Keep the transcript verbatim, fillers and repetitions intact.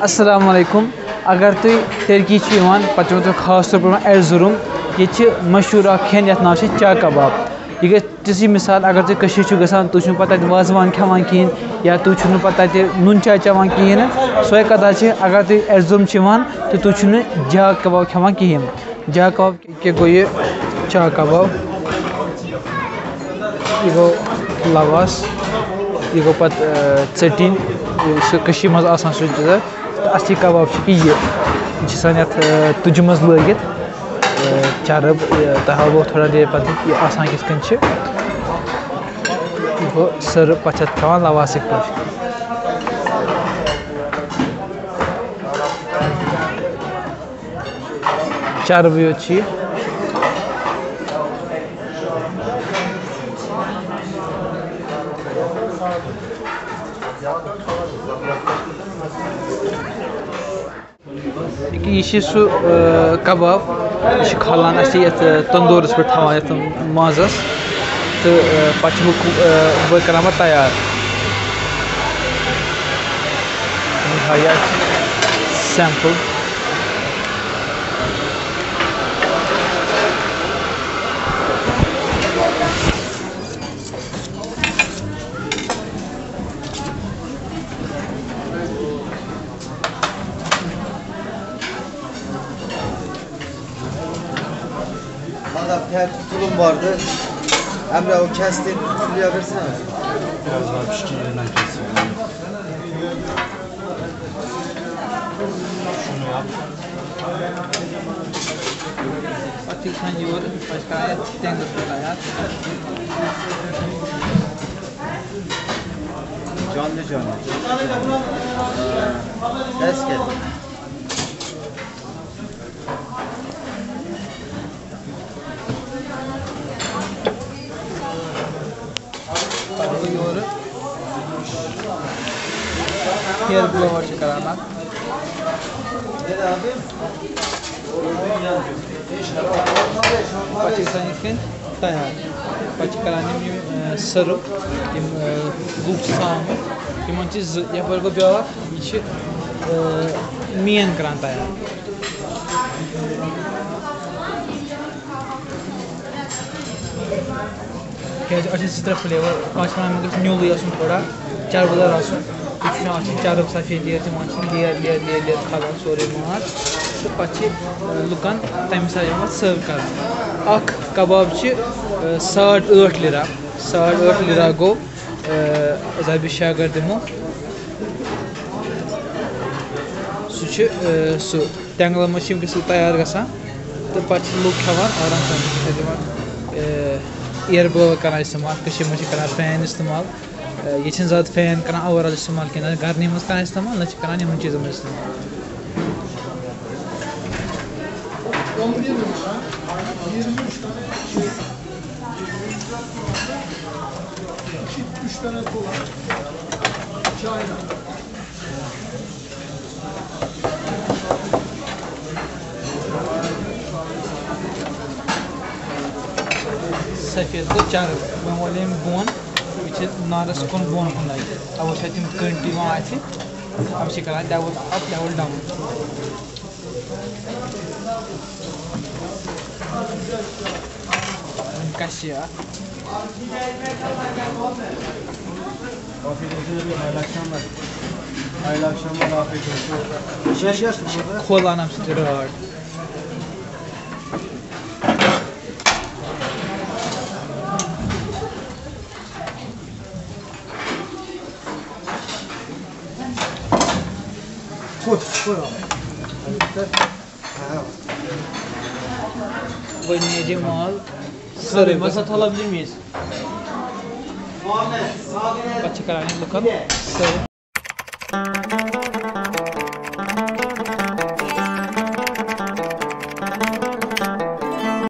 السلام علیکم۔ اگر تُہۍ ترکی چھِ یِوان، پتہٕ چھُ تۄہہِ خاص طور پٲٹھۍ یِوان ارزُروم۔ ییٚتہِ چھِ مشہوٗر اکھ کھٮ۪ن، یَتھ ناو چھِ چاے کباب۔ یہِ گژھِ تِژھٕے مثال، اگر تُہۍ کٔشیٖرِ چھِو گژھان، تُہۍ چھِو نہٕ پَتہٕ تَتہِ وازوان کھٮ۪وان کِہیٖنۍ، یا تُہۍ چھِو نہٕ پَتہٕ تَتہِ نُن چاے چٮ۪وان کِہیٖنۍ نہٕ، سۄے کَتھا چھِ، اگر تُہۍ ارزُروم چھِ یِوان، تہٕ تُہۍ چھِو نہٕ چاے کباب کھٮ۪وان کِہیٖنۍ۔ چاے کباب کیٛاہ گوٚو یہِ؟ چاے کباب، یہِ گوٚو لَواس، یہِ گوٚو پَتہٕ، آ، ژٔٹِنۍ، یُس سُہ کٔشیٖرِ منٛز آسان چھُ، تہٕ اَصلی کباب چھُ یہِ۔ یہِ چھِ آسان یَتھ، آ، تُجہِ منٛز لٲگِتھ، آ، چرٕب، یہِ، تۄہہِ ہاوو تھوڑا دیر پَتہٕ یہِ آسان کِتھ کٔنۍ چھِ۔ یہِ گوٚو سٔرٕو، پَتہٕ چھِ اَتھ تھاوان لَواسٕکۍ پٲٹھۍ۔ چربٕے یوت چھِ یہِ۔ یہِ چھِ سُہ، آ، کباب، یہِ چھِ کھالان اَسہِ یَتھ، آ، تندوٗرَس پٮ۪ٹھ تھاوان یَتھ مازَس، تہٕ، آ، پَتہٕ چھِ ہُہ، آ، وۄنۍ کَران پَتہٕ تیار۔ یہِ ہاوِ اَسہِ sample۔ مطلب، تھوڑا ظلم بار۔ Emre, o kestin şuraya versene. Biraz daha pişti, yerinden keseyim. Şunu yap. پَتہٕ چھِ گژھان یورٕ، پَتہٕ چھِ کَران یَتھ ٹٮ۪نٛگَس پٮ۪ٹھ تیار۔ Canlı canlı. Ses geldi. پَتہٕ گوٚو یورٕ hair blower چھِ کَران اَتھ۔ پَتہٕ چھِ گژھان یِتھ کٔنۍ تیار۔ پَتہٕ چھِ کَران یِم، یِم، اَ، serve، یِم، اَ، لُکھ چھِ آسان آمٕتۍ، تِمَن چھِ زٕ، یَپٲرۍ گوٚو بیٛاکھ، یہِ چھِ، اَ، main کَران تیار۔ کیٛازِ اَتھ چھِ زٕ ترٛےٚ flavour، اَتھ چھِ وَنان مگر نیوٗلٕے آسُن تھوڑا، چربہٕ دار آسُن۔ یہِ چھُ آسان چرٕب سفید layer، تِمَن چھِ layer، layer، layer، layer کھالان سورُے ماز، تہٕ پَتہٕ چھِ، آ، لُکَن تَمہِ ساتہٕ یِوان serve کَرنہٕ۔ اَکھ کباب چھِ، آ، ساڑ ٲٹھ لیرا، ساڑ ٲٹھ لیرا گوٚو، آ، رۄپیہِ شےٚ اگر دِمو، سُہ چھُ، آ، سُہ۔ تٮ۪نٛگلَن منٛز چھِ یِم گٔژھِتھ تیار گژھان تہٕ پَتہٕ چھِ لُکھ کھٮ۪وان آرام سان، چھِ دِوان، اَ، air blower کَران استعمال۔ کٔشیٖرِ منٛز چھِ کَران fan استعمال۔ اَ، ییٚتہِ چھِنہٕ زیادٕ fan کَران overall استعمال کینٛہہ، نہ چھِ گَرنٕے منٛز کَران استعمال، نہ چھِ کَران یِمَن چیٖزَن منٛز استعمال۔ سفید تہٕ چرٕب، وۄنۍ والہِ أمۍ بۄن، یہِ چھِ نارَس کُن بۄن کُن لَگہِ۔ اَوَے چھِ تِم کٔنٛڈۍ تہِ یِوان اَتھِ، اَوَے چھِ کَران double up، double down۔ کَشہِ اَتھ۔ Afiyet olsun abi, hayırlı akşamlar. Hayırlı akşamlar, afiyet olsun. Şaş yaz burada. کھولان اَمہِ سۭتۍ یہِ rod۔ Koy, koy abi. Hadi, ver. Ha. Vay, ne Cemal. Sarı masa alabilir miyiz? پَتہٕ چھِ کَران یِم لُکَن serve۔